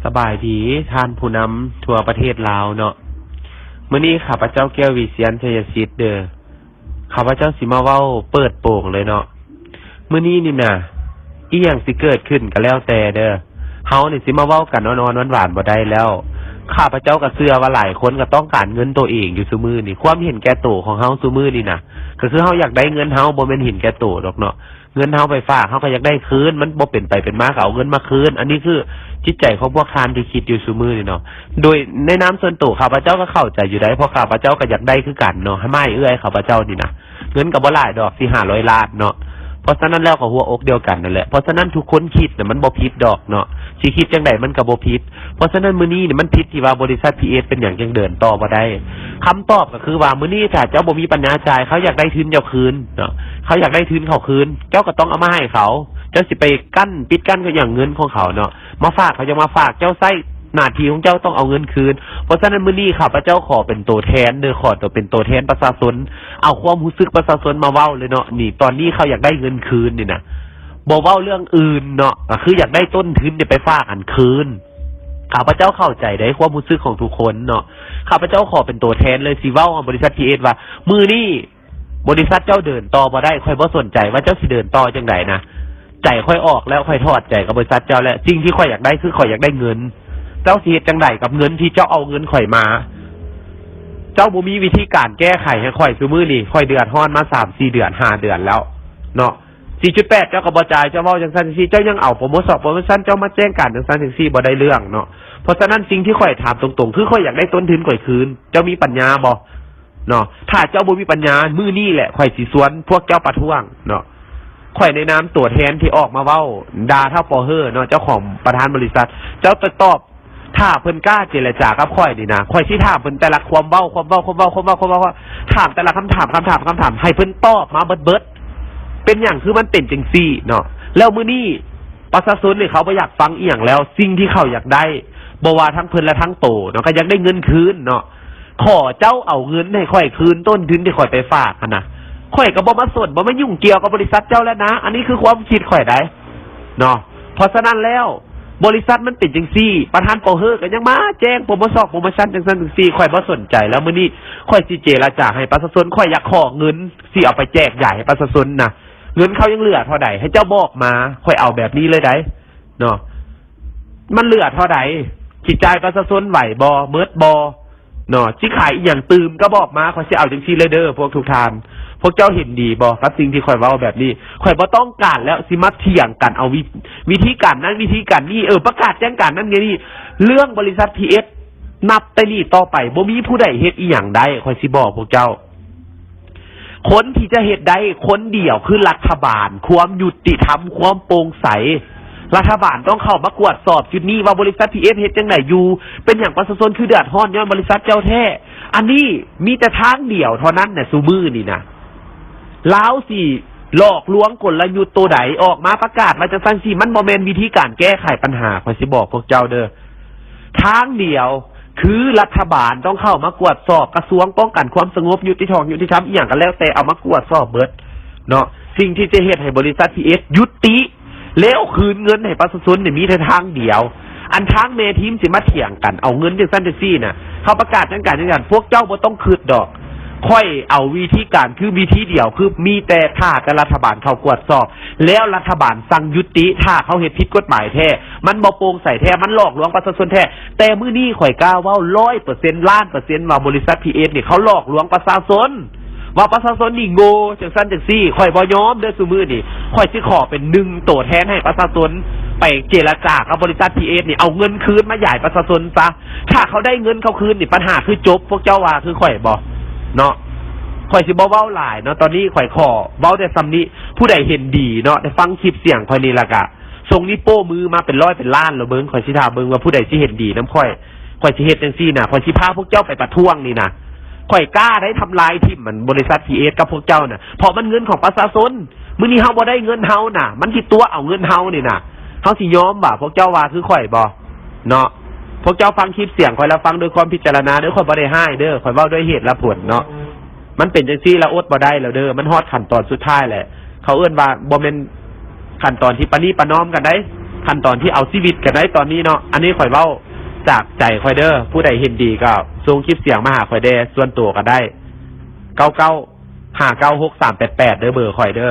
ສະບາຍດີທ່ານຜູ້ນຳທົ່ວປະເທດລາວເນາະ. ມື້ນີ້ຂ້າພະເຈົ້າ ແກ້ວ ວິຊຽນ ໄຊຍະສິດ ເດີ ຂ້າພະເຈົ້າຊິມາເວົ້າເປີດໂປງເລີຍເນາະ. ມື້ນີ້ນີ້ນະ ອີ່ຫຍັງຊິເກີດຂຶ້ນກໍແລ້ວແຕ່ເດີ ເຮົານີ້ຊິມາເວົ້າກັນອ່ອນໆຫວານໆບໍ່ໄດ້ແລ້ວ. ຂ້າພະເຈົ້າກໍເຊື່ອວ່າຫຼາຍຄົນກໍຕ້ອງການເງິນໂຕເອງຢູ່ຊຸມື້ນີ້. ຄວາມເຫັນແກ່ໂຕຂອງເຮົາຊຸມື້ນີ້ນະ ກໍຄືເຮົາຢາກໄດ້ເງິນເຮົາ ບໍ່ແມ່ນເຫັນແກ່ໂຕດອກເນາະ. ເງິນເຮົາໄປຝາກ ເຮົາກໍຢາກໄດ້ຄືນ, ມັນບໍ່ເປັນໄປເປັນມາກໍເອົາເງິນມາຄືນ. ອັນນີ້ຄືຈິດໃຈຂອງພວກທ່ານທີ່ຄິດຢູ່ຊຸມື້ນີ້ເນາະ. ໂດຍໃນນາມສ່ວນໂຕ ຂ້າພະເຈົ້າກໍເຂົ້າໃຈຢູ່ໄດ໋ ເພາະຂ້າພະເຈົ້າກໍຢາກໄດ້ຄືກັນເນາະ. ໝ້າຍເອື້ອຍຂ້າພະເຈົ້ານີ້ນະ ເງິນກໍບໍ່ຫຼາຍດອກ ສີ່ຫ້າຮ້ອຍລ້ານເນາະ. ເພາະສະນັ້ນແລ້ວກໍຫົວອົກດຽວກັນນັ້ນແຫຼະ. ເພາະສະນັ້ນທຸກຄົນຄິດນະ ມັນບໍ່ຜິດດອກເນາະ, ຊິຄິດຈັ່ງໃດມັນກໍບໍ່ຜິດ. ເພາະສະນັ້ນມື້ນີ້ນີ້ມັນຜິດທີ່ວ່າບໍລິສັດ ພີເອັສ ເປັນຫຍັງຈຶ່ງເດີນຕໍ່ບໍ່ໄດ້. ຄຳຕອບກໍຄືວ່າ ມື້ນີ້ຖ້າເຈົ້າບໍ່ມີປັນຍາຈ່າຍ ເຂົາຢາກໄດ້ທຶນເຈົ້າຄືນເນາະ, ເຂົາຢາກໄດ້ທຶນເຂົາຄືນ ເຈົ້າກໍຕ້ອງເອົາມາໃຫ້ເຂົາ. ເຈົ້າຊິໄປກັ້ນປິດກັ້ນກັນຫຍັງເງິນຂອງເຂົາເນາະ. ມາຝາກເຂົາຍັງມາຝາກ, ເຈົ້າໃຊ້ໜ້າທີ່ຂອງເຈົ້າຕ້ອງເອົາເງິນຄືນ. ເພາະສະນັ້ນມື້ນີ້ຂ້າພະເຈົ້າຂໍເປັນໂຕແທນເດີ, ຂໍໂຕເປັນໂຕແທນປະຊາຊົນ, ເອົາຄວາມຮູ້ສຶກປະຊາຊົນມາເວົ້າເລີຍເນາະ. ນີ້ຕອນນີ້ເຂົາຢາກໄດ້ເງິນຄືນນີ້ນະ, ບໍ່ເວົ້າເລື່ອງອື່ນເນາະ, ກໍຄືຢາກໄດ້ຕົ້ນທຶນນີ້ໄປຝາກອັນຄືນ. ຂ້າພະເຈົ້າເຂົ້າໃຈໄດ໋ຄວາມຮູ້ສຶກຂອງທຸກຄົນເນາະ. ຂ້າພະເຈົ້າຂໍເປັນໂຕແທນເລີຍ ຊິເວົ້າກັບບໍລິສັດ ພີເອັສ ວ່າ ມື້ນີ້ບໍລິສັດເຈົ້າເດີນຕໍ່ບໍ່ໄດ້, ຂ້ອຍບໍ່ສົນໃຈວ່າເຈົ້າຊິເດີນຕໍ່ຈັ່ງໃດນະ. ໃຈຂ້ອຍອອກແລ້ວ, ຂ້ອຍຖອດໃຈກັບບໍລິສັດເຈົ້າແລ້ວ. ສິ່ງທີ່ຂ້ອຍຢາກໄດ້ຄືຂ້ອຍຢາກໄດ້ເງິນ. ເຈົ້າຊິເຮັດຈັ່ງໃດກັບເງິນທີ່ເຈົ້າເອົາເງິນຂ້ອຍມາ? ເຈົ້າບໍ່ມີວິທີການແກ້ໄຂໃຫ້ຂ້ອຍ. ຊຸມື້ນີ້ຂ້ອຍເດືອດຮ້ອນມາສາມສີ່ເດືອນ ຫ້າເດືອນແລ້ວເນາະ. ສີ່ຈຸດແປດ ເຈົ້າກໍບໍ່ຈ່າຍ, ເຈົ້າເວົ້າຈັ່ງຊັ້ນຈັ່ງຊີ້, ເຈົ້າຍັງເອົາໂປຣໂມຊັນ ໂປຣໂມຊັນ ເຈົ້າມາແຈ້ງການຈັ່ງຊັ້ນຈັ່ງຊີ້ ບໍ່ໄດ້ເລື່ອງເນາະ. ເພາະສະນັ້ນສິ່ງທີ່ຂ້ອຍຖາມຕົງໆ ຄືຂ້ອຍຢາກໄດ້ຕົ້ນທຶນຂ້ອຍຄືນ, ເຈົ້າມີປັນຍາບໍ່ເນາະ? ຖ້າເຈົ້າບໍ່ມີປັນຍາ ມື້ນີ້ແຫຼະຂ້ອຍຊິຊວນພວກເຈົ້າປະທ້ວງເນາະ. ຂ້ອຍໃນນາມຕົວແທນທີ່ອອກມາເວົ້າດ່າທ້າວປໍເຮີເນາະ, ເຈົ້າຂອງປະທານບໍລິສັດ, ເຈົ້າຈະຕອບ ຖ້າເພິ່ນກ້າເຈລະຈາກັບຂ້ອຍນີ້ນະ, ຂ້ອຍຊິຖາມເພິ່ນແຕ່ລະຄວາມເວົ້າ, ຄວາມເວົ້າ, ຄວາມເວົ້າ, ຄວາມເວົ້າ, ຄວາມເວົ້າ, ຄວາມເວົ້າ, ຖາມແຕ່ລະຄຳຖາມ, ຄຳຖາມ, ຄຳຖາມ, ໃຫ້ເພິ່ນຕອບມາເບິດໆ. ເປັນຫຍັງຄືມັນເປັນຈັ່ງຊີ້ເນາະ? ແລ້ວມື້ນີ້ປະຊາຊົນນີ້ເຂົາບໍ່ຢາກຟັງອີ່ຫຍັງແລ້ວ, ສິ່ງທີ່ເຂົາຢາກໄດ້ ບໍ່ວ່າທັງເພິ່ນ ແລະ ທັງໂຕເນາະ, ກໍຢາກໄດ້ເງິນຄືນເນາະ. ຂໍເຈົ້າເອົາເງິນໃຫ້ຂ້ອຍຄືນ, ຕົ້ນທຶນທີ່ຂ້ອຍໄປຝາກຫັ້ນນະ, ຂ້ອຍກໍບໍ່ມາສົນ, ບໍ່ມາຫຍຸ້ງກ່ຽວກັບບໍລິສັດເຈົ້າແລ້ວນະ. ອັນນີ້ຄືຄວາມຄິດຂ້ອຍໃດ໋ເນາະ. ເພາະສະນັ້ນແລ້ວ ບໍລິສັດມັນເປັນຈັ່ງຊີ້, ປະທານປໍເຮີກໍຍັງມາແຈ້ງໂປຣໂມຊັນ ໂປຣໂມຊັນຈັ່ງຊັ້ນຈັ່ງຊີ້. ຂ້ອຍບໍ່ສົນໃຈແລ້ວ, ມື້ນີ້ຂ້ອຍຊິເຈລະຈາໃຫ້ປະຊາຊົນ, ຂ້ອຍຢາກຂໍເງິນ ຊິເອົາໄປແຈກຢາຍໃຫ້ປະຊາຊົນນະ. ເງິນເຂົາຍັງເຫຼືອເທົ່າໃດ ໃຫ້ເຈົ້າບອກມາ, ຂ້ອຍເອົາແບບນີ້ເລີຍໄດ໋ເນາະ. ມັນເຫຼືອເທົ່າໃດ? ຊິຈ່າຍປະຊາຊົນໄຫວບໍ່? ເໝິດບໍ່? ເນາະ, ຊິຂາຍອີ່ຫຍັງຕື່ມກໍບອກມາ, ຂ້ອຍຊິເອົາຈັ່ງຊີ້ເລີຍເດີ ພວກທຸກທ່ານ. ພວກເຈົ້າເຫັນດີບໍ່ກັບສິ່ງທີ່ຂ້ອຍເວົ້າແບບນີ້? ຂ້ອຍບໍ່ຕ້ອງການແລ້ວ ຊິມາຖຽງກັນເອົາວິ ວິທີການນັ້ນວິທີການນີ້, ເອີ ປະກາດແຈ້ງການນັ້ນແນວນີ້. ເລື່ອງບໍລິສັດ ພີເອັສ ນັບແຕ່ນີ້ຕໍ່ໄປ ບໍ່ມີຜູ້ໃດເຮັດອີ່ຫຍັງໄດ້, ຂ້ອຍຊິບອກພວກເຈົ້າ. ຄົນທີ່ຈະເຮັດໄດ້ຄົນດຽວຄືລັດຖະບານ, ຄວາມຍຸຕິທຳ, ຄວາມໂປ່ງໃສ. ລັດຖະບານຕ້ອງເຂົ້າມາກວດສອບຈຸດນີ້ວ່າບໍລິສັດ ພີເອັສ ເຮັດຈັ່ງໃດຢູ່, ເປັນຫຍັງປະຊາຊົນຄືເດືອດຮ້ອນຍ້ອນບໍລິສັດເຈົ້າແທ້. ອັນນີ້ມີແຕ່ທາງດຽວເທົ່ານັ້ນນະ, ຊຸມື້ນີ້ນະ ລາວຊິຫຼອກລວງກົນລະຍຸດໂຕໃດອອກມາປະກາດວ່າຈັ່ງຊັ້ນຊີ້, ມັນບໍ່ແມ່ນວິທີການແກ້ໄຂບັນຫາ, ຂ້ອຍຊິບອກພວກເຈົ້າເດີ. ທາງດຽວຄືລັດຖະບານຕ້ອງເຂົ້າມາກວດສອບ, ກະຊວງປ້ອງກັນຄວາມສະຫງົບ, ຍຸຕິທອງ ຍຸຕິທຳ ອີ່ຫຍັງກໍແລ້ວແຕ່ ເອົາມາກວດສອບເບິດເນາະ. ສິ່ງທີ່ຈະເຮັດໃຫ້ບໍລິສັດ ພີເອັສ ຍຸຕິ ແລ້ວຄືນເງິນໃຫ້ປະຊາຊົນນີ້ ມີແຕ່ທາງດຽວ. ອັນທາງແມ່ທີມຊິມາຖຽງກັນເອົາເງິນຈັ່ງຊັ້ນຈັ່ງຊີ້ນະ, ເຂົາປະກາດຈັ່ງການຈັ່ງການ, ພວກເຈົ້າບໍ່ຕ້ອງຄິດດອກ. ຂ້ອຍເອົາວິທີການຄືວິທີດຽວ, ຄືມີແຕ່ຖ້າແຕ່ລັດຖະບານເຂົ້າກວດສອບ ແລ້ວລັດຖະບານສັ່ງຍຸຕິ. ຖ້າເຂົາເຮັດຜິດກົດໝາຍແທ້, ມັນບໍ່ໂປ່ງໃສແທ້, ມັນຫຼອກລວງປະຊາຊົນແທ້, ແຕ່ມື້ນີ້ຂ້ອຍກ້າເວົ້າຮ້ອຍເປີເຊັນ ລ້ານເປີເຊັນ ວ່າບໍລິສັດ ພີເອັສ ນີ້ ເຂົາຫຼອກລວງປະຊາຊົນ, ວ່າປະຊາຊົນນີ້ໂງ່ ຈັ່ງຊັ້ນຈັ່ງຊີ້. ຂ້ອຍບໍ່ຍອມເດີ, ຊຸມື້ນີ້ຂ້ອຍຊິຂໍເປັນໜຶ່ງໂຕແທນໃຫ້ປະຊາຊົນ ໄປເຈລະຈາກັບບໍລິສັດ ພີເອັສ ນີ້, ເອົາເງິນຄືນມາຢາຍປະຊາຊົນຊະ. ຖ້າເຂົາໄດ້ເງິນເຂົາຄືນນີ້ ບັນຫາຄືຈົບ. ພວກເຈົ້າວ່າຄືຂ້ອຍບໍ່ເນາະ? ຂ້ອຍຊິບໍ່ເວົ້າຫຼາຍເນາະ, ຕອນນີ້ຂ້ອຍຂໍເວົ້າແຕ່ສ່ຳນີ້. ຜູ້ໃດເຫັນດີເນາະ, ໄດ້ຟັງຄລິບສຽງຂ້ອຍນີ້ ແລ້ວກະສົ່ງນິ້ວໂປ້ມືມາເປັນຮ້ອຍເປັນລ້ານແລ້ວເບິ່ງ. ຂ້ອຍຊິຖ້າເບິ່ງວ່າຜູ້ໃດຊິເຫັນດີນຳຂ້ອຍ. ຂ້ອຍຊິເຮັດຈັ່ງຊີ້ນະ, ຂ້ອຍຊິພາພວກເຈົ້າໄປປະທ້ວງນີ້ນະ. ຂ້ອຍກ້າໄດ້ທຳລາຍຖິ້ມ ອັນ ບໍລິສັດ ພີເອັສ ກັບພວກເຈົ້ານະ, ເພາະມັນເງິນຂອງປະຊາຊົນ. ມື້ນີ້ເຮົາບໍ່ໄດ້ເງິນເຮົານະ, ມັນຊິຕົວະເອົາເງິນເຮົານີ້ນະ. ເຮົາຊິຍອມບໍ່? ພວກເຈົ້າວ່າຄືຂ້ອຍບໍ່ເນາະ? ພວກເຈົ້າຟັງຄລິບສຽງຂ້ອຍແລ້ວ ຟັງດ້ວຍຄວາມພິຈາລະນາເດີ, ຂ້ອຍບໍ່ໄດ້ຮ້າຍເດີ, ຂ້ອຍເວົ້າດ້ວຍເຫດແລະຜົນເນາະ. ມັນເປັນຈັ່ງຊີ້ລະ ອົດບໍ່ໄດ້ແລ້ວເດີ, ມັນຮອດຂັ້ນຕອນສຸດທ້າຍແຫຼະ. ເຂົາເອີ້ນວ່າບໍ່ແມ່ນຂັ້ນຕອນທີ່ປະນີປະນອມກັນໃດ໋. ຂັ້ນຕອນທີ່ເອົາຊີວິດກັນໄດ້ຕອນນີ້ເນາະ. ອັນນີ້ຂ້ອຍເວົ້າຈາກໃຈຂ້ອຍເດີ. ຜູ້ໃດເຫັນດີກໍສົ່ງຄລິບສຽງມາຫາຂ້ອຍແດ່ ສ່ວນໂຕກໍໄດ້ ເກົ້າເກົ້າ ຫ້າເກົ້າຫົກ ສາມແປດແປດ ເດີ ເບີຂ້ອຍເດີ.